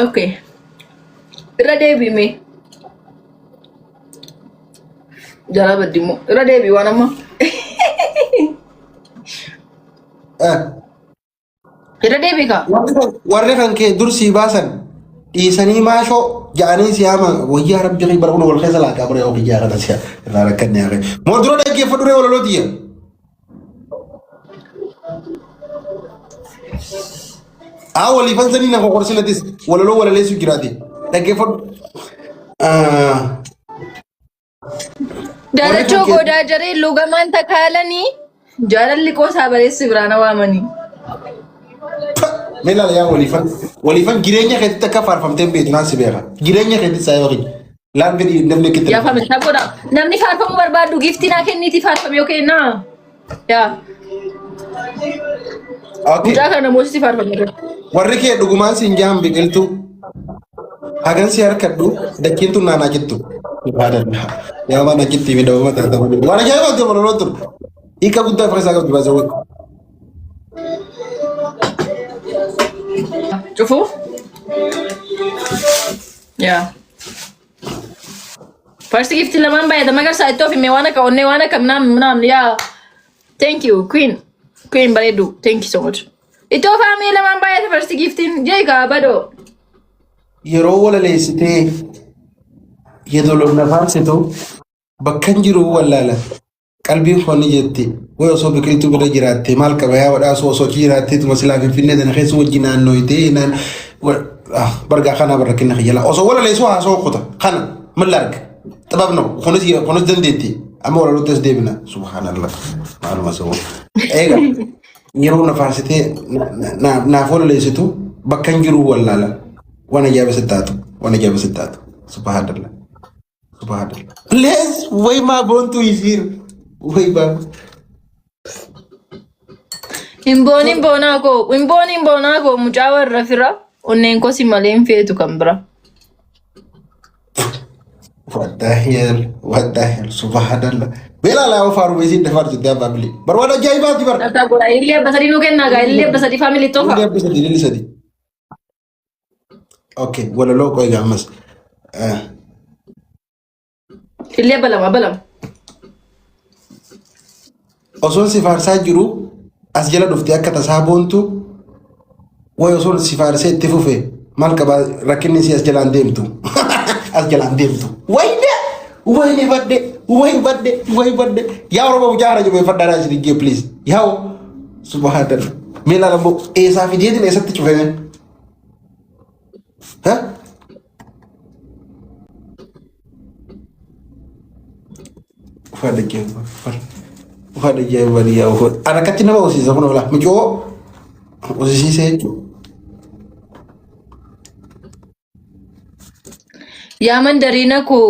Okay. Irra deebii mee. Jalaa baddi immoo. Irra deebii waan amma. Eh. Irra deebii kaa. Warri kan kee dur sii baasan dhiisanii maashoo ja'anii si haama wayyaa rabbi kee bara kun wal keessa laataa bara yoo kiyyaa kana si irraa rakkanne hafe. Moo dura dhaggeeffadhu ree walaloo tiyya. Haa waliifan sanii na kokorsinatis walaloo walaleessu jiraate dhaggeeffadhu. Ah. Warri Daalachoo kan kee goodaa jaree lugamaan takaalanii jaalalli qoosaa bareessi biraana waamanii. Mee laala yaa waliifan waliifan jireenya keetitti akka faarfamtee hin beektu naan si beeka. Jireenya keetitti saa yoo kiyya. Laan fedhii namni akka itti Yaa faamiltaa godha. Namni faarfamuu barbaadu giiftii naa kenniitii faarfame yoo kennaa. Yaa Okay. mucaa kana moosisi faarfame. Warri kee dhugumaan siin jahan biqiltuu hagan si harkadhu dachiin tun naanaa jettu. Subhaanallah. Yaa waan achitti fi dawama taata malee. Waan ajaa'ibaati obboloo tun. Hiika guddaa of keessaa qabdi baasawwan. Cufuu? Yaa. First gift lamaan baay'ata magarsaa itti of himee waan akka onnee waan akka ምናምን ምናምን yaa. Thank you queen. Queen bareedu. Thank you so much. Itti ofaamee lamaan baay'ata first giftiin jeekaa badoo. Yeroo walaleessitee yeedaloon na faarsitu bakkan jiru wallaala. Qalbiin koo ni jetti way osoo biqiltuu bira jiraatte maal qaba yaa badhaasoo osoo achi jiraattee tuma silaa finfinnee tana keessa wajji naannooytee naan bargaa kanaa barra kenna kiyyala osoo walaleessuu haasoo kuta kana mal arga xabab no kunis kunis dandeetti amma walalootti as deebina subhaanallah maaluma sa'u eega yeroo na faarsitee naaf walaleessitu bakka hin jiru wallaala waan ajaa'iba sitti taatu waan ajaa'iba sitti taatu subhaanallah. Subhanallah. Please, way maa boontuu isiin. Way maa. Hin booniin boonaa koo, hin booniin boonaa koo mucaa warra fira onneen koo si malee hin feetu kan bira. What the hell? What the hell? Subhanallah. Beela laa faaruu isiin dafaar jettee abbaa bilee. Bar waan ajaa'ibaati bar. Daftaa godha. Illee abba sadii nuu kennaa gaa. Illee abba sadii faamilii tofa. Illee abba sadii, illee sadii. Okay, walaloo qoy gaammas. Illee abba lama abba lama. Osoon si faarsaa jiru as jala dhuftee akka tasaa boontu way osoon si faarsee itti fufe maal qabaa rakkinni si as jalaan deemtu. As jalaan deemtu. Wayne wayne badde way badde way badde yaa Oromoo mucaa kana jabeeffadhaa isin ijjee please yaa subhaanallah. Mee laala immoo eessaa fideetiin eessatti cufame? Ha? Uffata ajaa'iba. Uffata ajaa'iba yaa uffata. Ana akkatti nama hosiisa kun oolaa. Micoo hosisiisee jechuudha. Yaa mandariina koo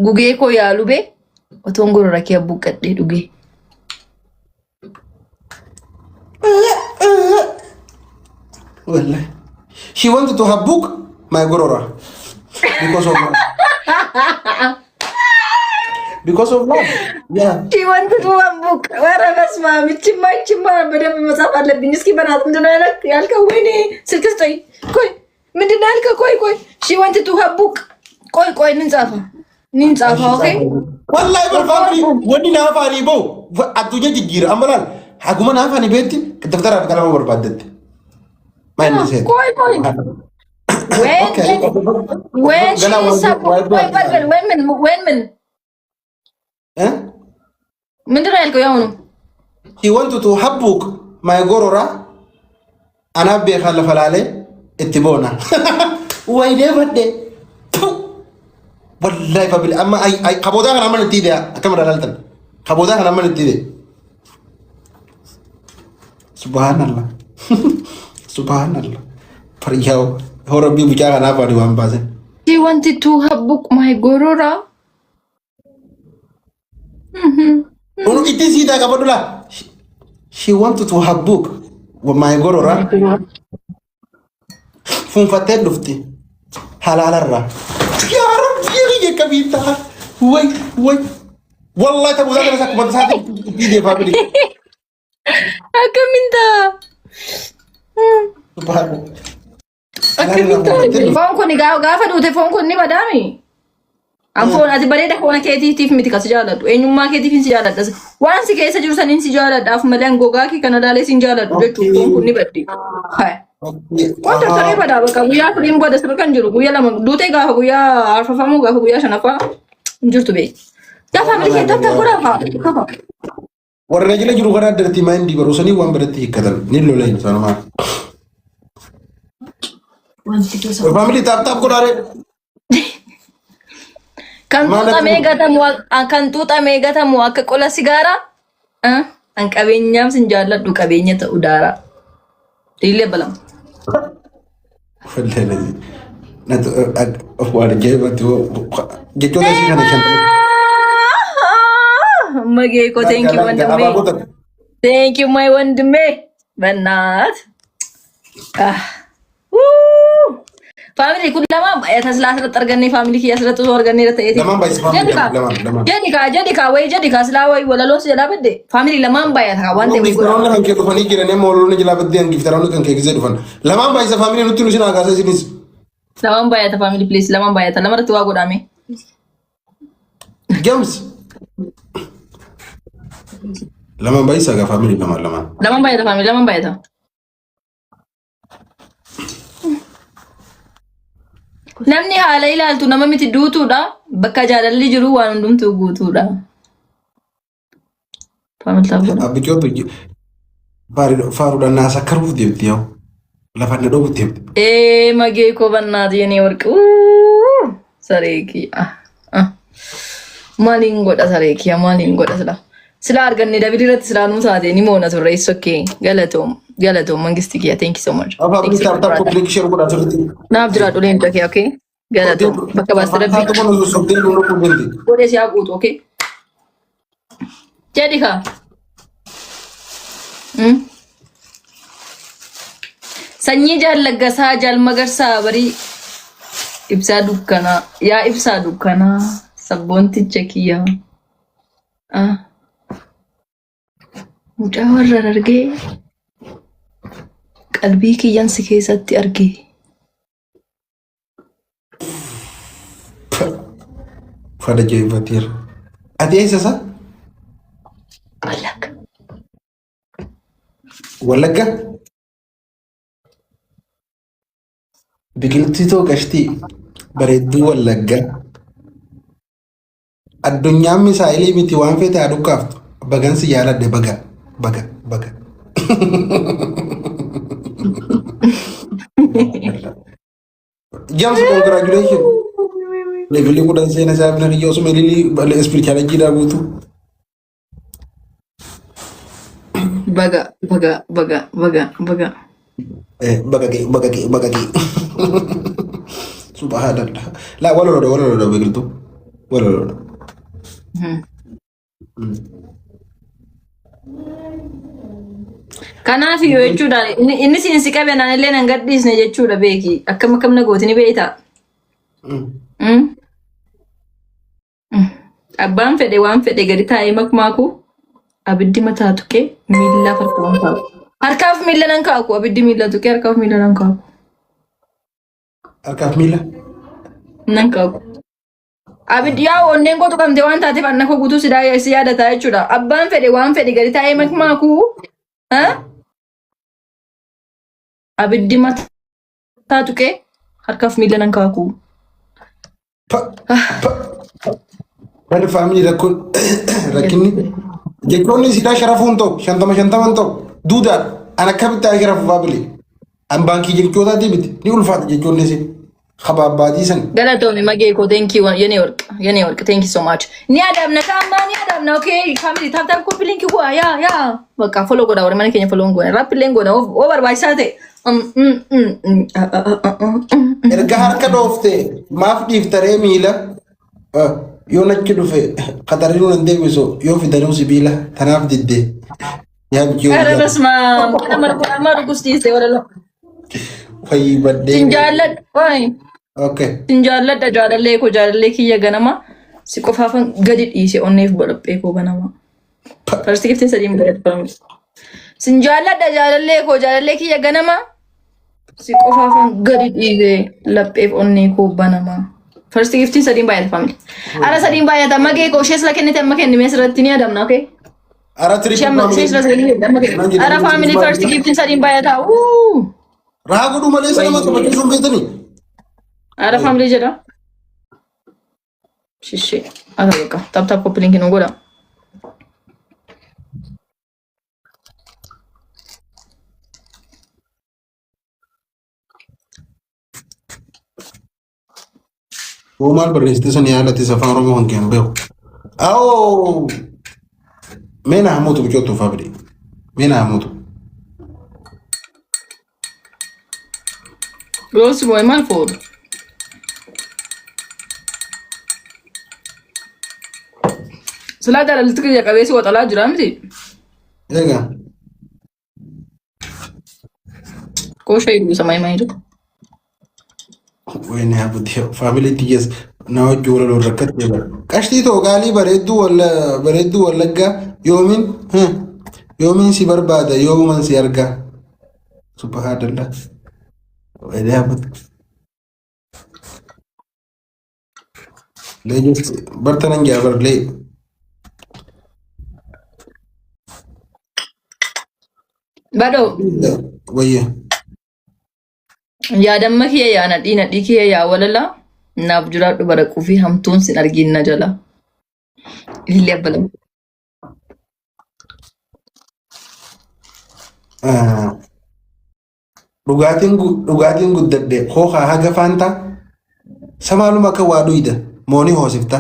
gugee koo yaa lubee otoon gorora kee abbuuqqadhee dhugee. Wallahi. She wanted to have book my gorora because of love. Because of love. Yeah. She wanted to have book. ኧረ በስመ አብ ይቺማ ይቺማ በደንብ መጻፍ አለብኝ። እስኪ በናት ምንድን ነው ያልከው? ወይኔ ስልክ ስጠኝ። ቆይ ምንድን ነው ያልከው? ቆይ ቆይ she wanted to have book። ቆይ ቆይ እንጻፈው እንጻፈው። Okay Wallahi barfaamni wanni naafaanii bahu addunyaa jijjiira amma laal haguma naafaanii beetti daftaraa fi qalama barbaaddatte. Maal inni seeta? ቆይ ቆይ when Okay. when she ገና ቆይ ቆይ ቆይ when ምን when ምን Eh? ምንድን ነው ያልከው? ያሁኑ He wanted to have book my gorora anaaf beekaa lafa laalee itti boona. Waynee badde. Wallahi fabili amma kaboodaa kana amma itti hidhe akkam irraa laaltan. Kaboodaa kana amma itti hidhe. Subhanallah. Subhanallah. Fariyyaa hoo rabbii mucaa kanaaf ani waan baasen. She wanted to have book my gorora. Unu itti siidaa qabadhu laa. She wanted to have book my gorora. Fuunfattee dhufti. Halaalarraa. Yaa Rabbii kiyya akkamiin ta'a? Way way. Wallahi ta'uu isaa kanas akkuma isaatti itti deefaa bili. Akkamiin ta'a? Subhanallah. Akkamiin taate? Foon kun gaafa duute foon kun ni badaami. An foon ati bareeda foona keetiitiif miti kan si jaaladhu. Eenyummaa keetiif si jaaladha. Waan si keessa jiru saniin si jaaladhaaf malee an gogaa kee kana ilaalee si hin jaaladhu jechuudha. Foon kun ni baddi. Hai. Waan tortoree badaa bakka guyyaa 4n booda sirra kan jiru guyyaa 2 duutee gaafa guyyaa arfafamuu gaafa guyyaa shanaffaa hin jirtu beeyi. Yaa family kee takka godhaa faa. Kafa. Warra jala jiru karaa addartii maayindii baruu sanii waan biratti hiikkatan ni lola hin sanumaa. Wanti gosa. Family, tap tap godhaare. Kan Maal xuuxamee akka- gatamu kan xuuxamee gatamu akka qola sigaaraa. An qabeenyaaf sin jaalladhu qabeenya ta'u daaraa. Dhiillee balama. Waan ajaa'ibatti jechoota isii kana 50. Magee ko, thank you ወንድሜ። Thank you my ወንድሜ በናት። Family kun lama taslaa asirratti argannee family kiyya asirratti osoo argannee ta'eeti. Lamaan baay'isa family, lamaan lamaan. Jedhi kaa, jedhi kaa, wayi jedhi kaa, silaa wayi walaloon si jalaa badde family lamaan baay'ata kaa waan ta'e wayi godha. Giftaroonni kan kee dhufanii jiran amma walaloonni jalaa baddee giftaroonni kan kee gisee dhufan. Lamaan baay'isa family, nutti nu sin haakaasa isinis. Lamaan baay'ata family, please, lamaan baay'ata, lamarratti waa godhame. James. Lamaan baay'isa gaa family, lamaan lamaan. Lamaan baay'ata family, lamaan baay'ata. Namni haala ilaaltu nama miti duutuudha. Bakka jaalalli jiru waan hundumtuu guutuudha. Family, tap godha. Abbichootu faaruudhaan naa sakkaruuf deemti yaa'u. Lafa na dhoobuuf deemti. Ee magee koo bannaati yene warqi. Saree kiyya. Maaliin godha saree kiyya, maaliin godha sila. Sila arganne dabili irratti silaa nuu taate ni moona turre. It's okay. Galatoom, galatoom mangisti kiyya, thank you so much. Family, tap tap, copy link, share godhaa sirriitti. Naaf jiraadhu leenca kee, okay. Galatoom bakka baaste rabbi. Fakkatuma nu sossobdee nu dhukuu deemti. Godhee si haa guutu, okay. Jedhi kaa. Sanyii jaallaggasaa jaal magarsaa barii ibsaa dukkanaa yaa ibsaa dukkanaa sabboonticha kiyyaa. Ah. Mucaa warra argee qalbii kiyyan si keessatti argee. Fada jeefateera. Ati eessa isa? Wallagga. Wallagga? Biqiltuu too qashtii bareedduu Wallagga. Addunyaan misaa'ilii miti waan feete haa dhukkaaftu. Bagan si jaaladhe, baga baga baga. James, congratulations. Levelii 10 seena isaa bina kiyya osuma ililii spiritual jiidhaa guutuu. Baga baga baga baga baga. Baga ga'e, baga ga'e, baga ga'e. Subhanallah. Laa walaloodha, walaloodha biqiltuu. Walaloodha. Kanaaf iyyuu jechuudha inni siin si qabe naan illee nan gadhiisne jechuudha beeki. Akkam akkam na gooti ni beektaa. Abbaan fedhe waan fedhe gadi taa'ee makmaaku abiddi mataa tuqee miillaaf harka nan kaaku. Harkaaf miilla nan kaaku, abiddi miilla tuqee harkaaf miilla nan kaaku. Harkaaf miila. Nan kaaku. Abiddi yaa onneen koo tuqamte waan taateef anna koo guutuu si si yaadataa jechuudha. Abbaan fedhe waan fedhe gadi taa'ee makmaaku abiddi mataa tuqee harkaaf miilla nan kaaku. Pa pa. Warri family rakkoon rakkinni jechoonni isiidhaa sharafuun ta'u 50 50 ta'u duudaadha. An akkamitti haa sharafu family? An baankii jechootaatii miti ni ulfaata jechoonni isii. Habaabbaatii san. Galatoomi magee koo, thank you የኔ ወርቅ፣ የኔ ወርቅ, thank you so much. Ni adamna kaamma ni adamna, okay family, tap tap, copy link godha yaa yaa bakka follow godha warri mana keenya follow goona rap illee goona oo barbaachisaa ta'e. Ah, ah, ah, ah, ah. Erga harka dhoofte maaf dhiiftaree miila? Yoo nachi dhufe qaxarinuu nan deebisu yoo fidanuu sibiila tanaaf didde. Yaa biyyoo. ኧረ በስመ አብ kana marqu amma dhugus dhiiste walalo. Fayyii baddee. Sin jaalladha waay. Okay. Sin jaalladha jaalallee koo, jaalallee kiyya ganama si qofaafan gadi dhiise onneef balaphee koo banama. First giftiin sadii mudaatu. Sin jaalladha jaalallee koo, jaalallee kiyya ganama. Si qofaafan gadi dhiibee lapheef onnee koo banamaa. First giftiin sadiin baay'ata family. Ara sadiin baay'ata magee koo ishee sila kennite amma kennime asirratti ni adamna okay. Ara tiri Ishee amma ishee sila kennite amma kennite. Ara family first giftiin sadiin baay'ata. Wuu. Raa godhuu malee isa nama taphachiisuu hin beektanii. Ara family jedha. Shishee. Ata bakka tap tap copy link nu godha. Hoo maal barreessite san yaalatis afaan Oromoo kan kee hin beeku. Awoo! Mee naa hamuutu biqiltuu faabri. Mee naa hamuutu. Rose boy maal fuudhu? Silaa jaalalli kiyya qabeessi waxalaa jira miti. Egaa. Koosha hiiduu samai mai jiru. Wayne habuti faamilii tiyyees na wajji wal loon rakkattee bara. Qashtii too qaalii bareedduu walla bareedduu wallaggaa yoomiin yoomiin si barbaada yoomuman si argaa. Subhaanallah. Wayne habuti. Leejus bartanan jaa bar lee. Badoo Wayya. yaadamma kiyya yaa nadhii nadhii kiyya yaa walala naaf jiraadhu baraquu fi hamtuun sin argiin na jala. Ilillee abbalama. Dhugaatiin dhugaatiin guddadhe hookaa haga faantaa samaaluma akka waa dhuyda moonii hoosifta.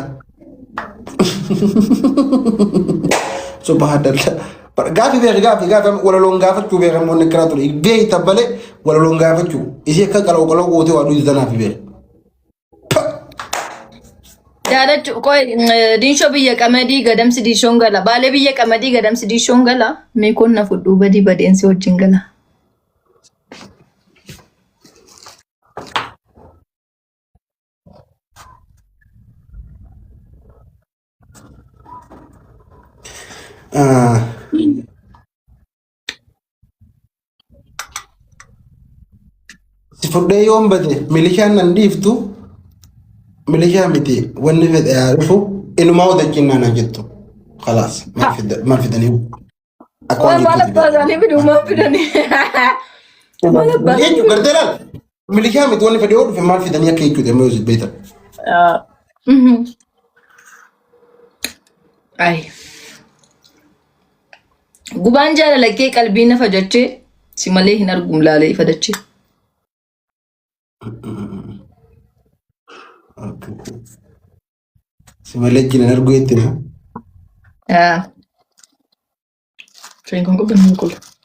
Subhaanallah. Gaafi beeki gaafi gaafi walaloon gaafachuu beekan moonni akkanaa ture. Beekta malee walaloon gaafachuu isii akka qaloo qaloo gootee waa dhuydu tanaaf beeki. Jaalachuu qoy diinshoo biyya qamadii gadamsi diishoon gala. Baalee biyya qamadii gadamsi diishoon gala. Mee kun na fudhuu badii badeensi wajjin gala. Si fudhee yoon bade milishaan nan dhiiftu milishaa miti wanni fedhe haa dhufu inumaa wadachinnaa nan jettu. Khalaas maal maal fidanii akka waan Maal jettuuti abbaa isaanii fidu maal fidanii? Maal abbaa isaanii Jechuun gartee laal milishaa miti wanni fedhe yoo dhufe maal fidanii akka jechuuti amma yoo si beektan. Ay. Gubaan jaalala kee qalbii na fajachee si malee hin argum laalee ifa dachee. Si malee jiran arguu jetti na. Sheen kun qubni hin qulqullu.